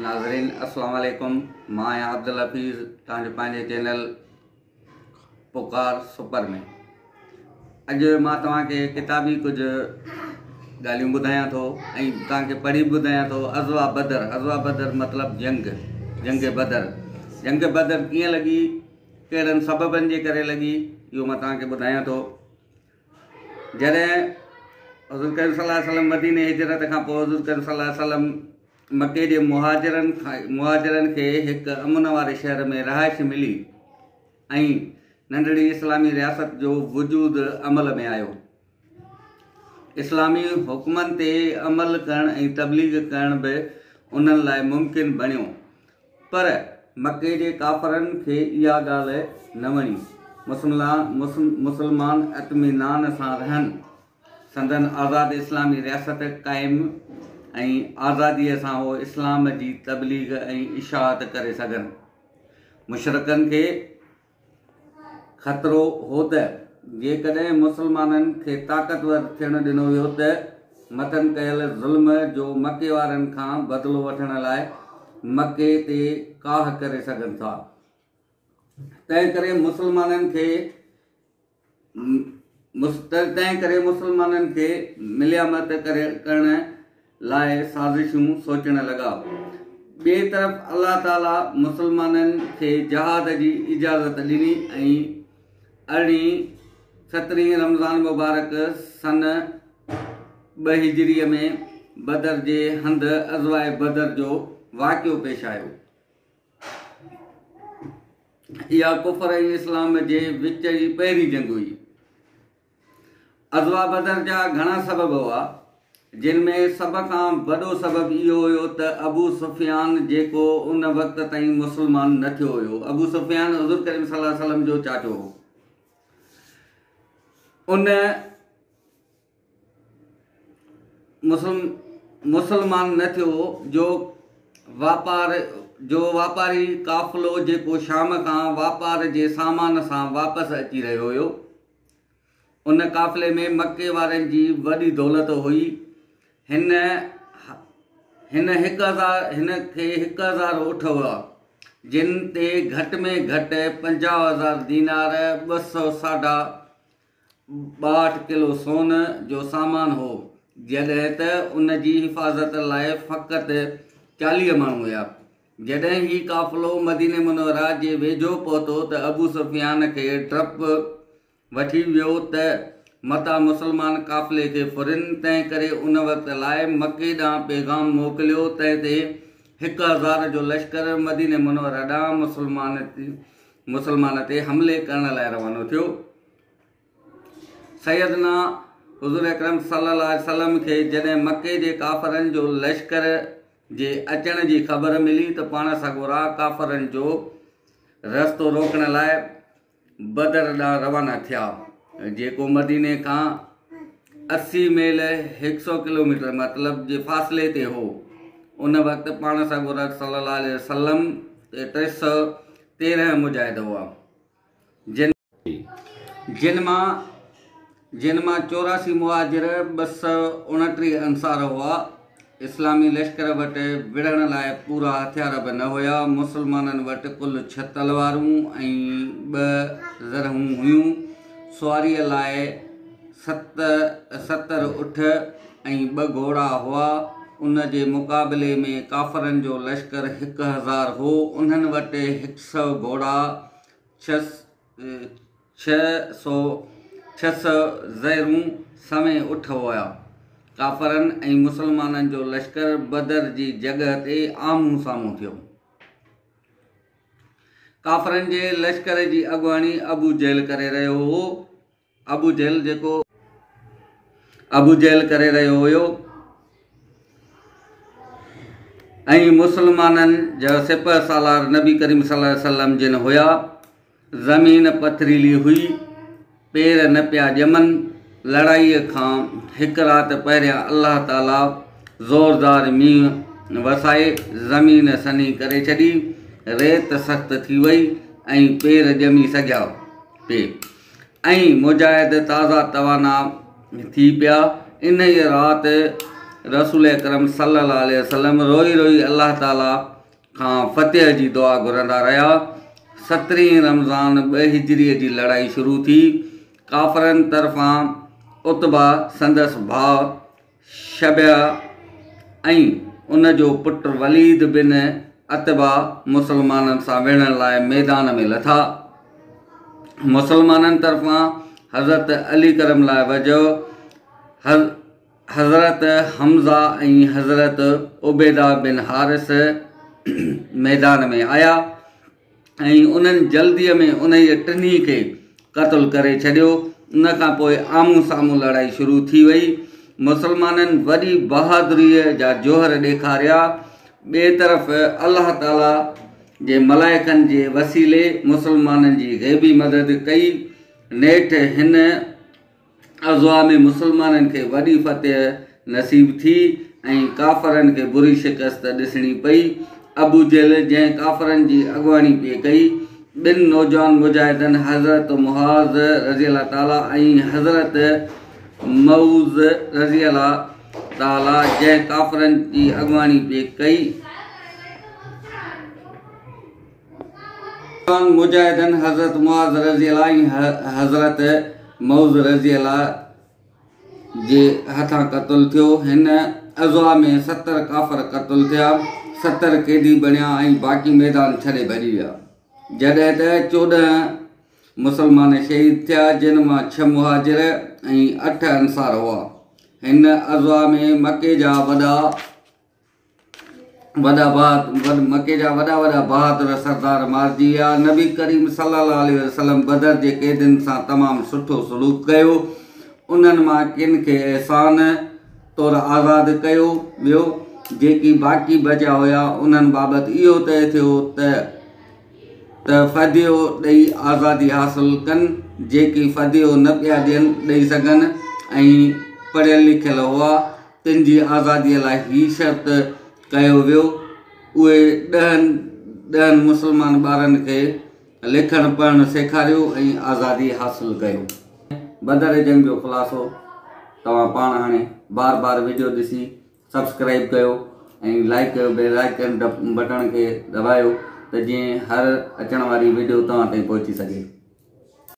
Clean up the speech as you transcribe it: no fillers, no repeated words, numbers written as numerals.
ناظرين السلام عليڪم، مان آهيان عبدالحفيظ، توهان جو پنهنجي چينل پڪار سپر ۾. اڄ مان توهان کي ڪتابي ڪجهه ڳالهيون ٻڌايان ٿو ۽ توهان کي پڙهي به ٻڌايان ٿو. عزوا بدر، عزوا بدر مطلب جنگ، جنگ بدر. جنگ بدر ڪيئن لڳي، ڪهڙن سببن جي ڪري لڳي، اهو مان توهان کي ٻڌايان ٿو. جڏهن حضور ڪريم صلي الله عليه وسلم مديني هجرت کان پوء حضور ڪريم صلي الله عليه وسلم مڪي جي مهاجرن کي هڪ امن واري شهر ۾ رهائش ملي ۽ ننڍڙي اسلامي رياست جو وجود عمل ۾ آيو. اسلامي حڪمن تي عمل ڪرڻ ۽ تبليغ ڪرڻ به انهن لاء ممڪن بڻيو. پر مڪي جي ڪافرن کي اها ڳالهه نه وڻي. مسلمان اطمينان سان رهن، سندن آزاد اسلامي رياست قائم ۽ آزاديء سان هو اسلام جي تبليغ ۽ اشاعت ڪري سگهن. مشرڪن کي خطرو هو ته جيڪڏهن مسلمانن کي طاقتور ٿيڻ ڏنو ويو ته مٿن ڪيل ظلم جو مڪي وارن کان بدلو وٺڻ لاء مڪي تي ڪاهه ڪري سگهن ٿا. تنهنڪري مسلمانن کي تنهن ڪري مسلمانن کي مليامت ڪرڻ لاء سازشون سوچڻ لڳا. ٻئي طرف الله تعاليٰ مسلمانن کي جهاد جي اجازت ڏني ۽ ارڙهين سترهين رمضان مبارڪ سن 2 هجريء ۾ بدر جي هنڌ غزوه بدر جو واقعو پيش آيو. اها ڪفر ۽ اسلام جي وچ جي پهرين جنگ هئي. غزوه بدر جا گهڻا سبب هئا، جن ۾ سڀ کان وڏو سبب اهو هيو ته ابو سفيان جيڪو ان وقت تائين مسلمان نه ٿيو هيو، ابو سفيان حضور ڪريم صلي الله عليه وسلم جو چاچو هو، ان مسلمان نه ٿيو جو واپار جو واپاري قافلو جيڪو شام کان واپار جي سامان سان واپس اچي رهيو هيو. ان قافلي ۾ مڪي وارن جي وڏي دولت هئي. هن هن هڪ هزار هن کي 1000 اٺ هئا، جن تي گهٽ ۾ گهٽ 50,000 دينار، ٻه سؤ ساڍا 62 ڪلو سون جو سامان هو، جڏهن ته ان جي حفاظت لاء فقط 40 ماڻهو هيا. جڏهن هي قافلو مديني منوره جي ويجهو پهتو ته ابو سفيان کي ڊپ وٺي ويو ته متان مسلمان قافلي کي ڦرين، تنهن ڪري ان وقت لاء مڪي ڏانهن پيغام موڪليو، تنهن تي 1000 جو لشڪر مديني منوره ڏانهن مسلمان تي حملي ڪرڻ لاء روانو ٿيو. سيدنا حضور اڪرم صلي الله عليه وسلم کي جڏهن مڪي جي ڪافرن جو لشڪر جي اچڻ جي خبر ملي ته پاڻ سڳورا ڪافرن جو رستو روڪڻ لاء بدر ڏانهن روانا ٿيا، جيڪو مديني کان 80 ميل 100 ڪلوميٽر مطلب جي فاصلي تي هو. ان وقت پاڻ سڳورا صلي الله عليه وسلم تي 313 مجاهد هئا، جن جن مان جن مان 84 مهاجر، 229 انصار هئا. اسلامي لشڪر وٽ وڙهڻ لاء پورا هٿيار به نه هيا. مسلمانن وٽ ڪل 6 تلوارون ۽ 2 زرهون هيون. سواريء لاء 70 اٺ ۽ 2 گهوڙا هئا. ان جي مقابلي ۾ ڪافرن جو لشڪر 1000 هو. انهن وٽ 100 گهوڙا، 600 زهرون، سوين اٺ هيا. ڪافرن ۽ مسلمانن جو لشڪر بدر جي جڳهه تي آمهون سامهون ٿيو. ڪافرن جي لشڪر جي اڳواڻي ابو جهل ڪري رهيو هو. ابو جهل جيڪو ابو جهل ڪري رهيو هيو ۽ مسلمانن جا سپهه سالار نبي ڪريم صلي الله عليه وسلم جن هيا. زمين پٿريلي هئي، پير نه پيا ڄمن. لڙائيء کان هڪ رات پهريان الله تعاليٰ زوردار مينهن وسائي زمين سنهي ڪري ڇڏي. ريت سخت ٿي وئي ۽ پير ڄمي سگهيا پي ۽ مجاهد تازا توانا ٿي پيا. انهيء رات رسول اڪرم صلي الله عليه وسلم روئي روئي الله تعاليٰ کان فتح جي دعا گهرندا رهيا. سترهين رمضان 2 هجريء جي لڙائي شروع ٿي. ڪافرن طرفان عتبه، سندس ڀاء شيبه ۽ ان جو پٽ وليد بن عتبه مسلمانن سان وڙهڻ لاء ميدان ۾ لٿا. مسلمانن طرفان حضرت علي ڪرم الله وجهه، حضرت حمزه ۽ حضرت عبيده بن حارث ميدان ۾ آيا ۽ انهن جلديء ۾ انهيء ٽنهي کي قتل ڪري ڇڏيو. ان کان پوء آمهون سامهون لڙائي شروع ٿي وئي. مسلمانن وڏي بهادريء جا جوهر ڏيکاريا. ٻئي طرف الله تعاليٰ جي ملائڪن جي وسيلي مسلمانن جي غيبي مدد ڪئي. نيٺ هن غزوه ۾ مسلمانن کي وڏي فتح نصيب ٿي ۽ ڪافرن کي بري شڪست ڏسڻي پئي. ابو جهل جنهن ڪافرن جي اڳواڻي پئي ڪئي، ٻن نوجوان مجاهدن حضرت معاذ رضي الله تعاليٰ ۽ حضرت معوذ رضي الله تعاليٰ جنهن ڪافرن جي اڳواڻي پئي ڪئي، مجاهدن حضرت معاذ رضي الله ۽ حضرت معوذ رضي الله جي هٿان قتل ٿيو. هن غزوه ۾ 70 ڪافر قتل ٿيا، 70 قيدي بڻيا ۽ باقي ميدان ڇڏي ڀڄي ويا. جڏهن ته 14 مسلمان شهيد ٿيا، جن مان 6 مهاجر ۽ 8 انصار هئا. هن غزوه ۾ مڪي جا وڏا وڏا مڪي جا وڏا وڏا بهادر سردار مارجي ويا. نبي ڪريم صلي الله عليه وسلم بدر جي قيدين سان تمام سٺو سلوڪ ڪيو. انهن مان ڪن کي احسان طور آزاد ڪيو ويو. جيڪي باقي بچيا هيا انهن بابت اهو طئي ٿيو ته فديو ڏئي آزادي حاصل ڪن. جيڪي فديو نه پيا ڏئي سگهن ۽ پڙهيل لکيل هئا تن جي آزاديء لاء هي شرط ڪيو ويو، اهي ڏهن ڏهن مسلمان ٻارن کي لکڻ پڙهڻ سيکاريو ۽ آزادي حاصل ڪيو. بدر جنگ جو خلاصو توهان پاڻ هاڻي بار بار وڊيو ڏسي سبسڪرائيب ڪيو ۽ لائيڪ ڪيو بيل آئيڪن بٽڻ کي دٻايو ته جيئن هر اچڻ واري وڊيو توهان تائين پهچي سگهي.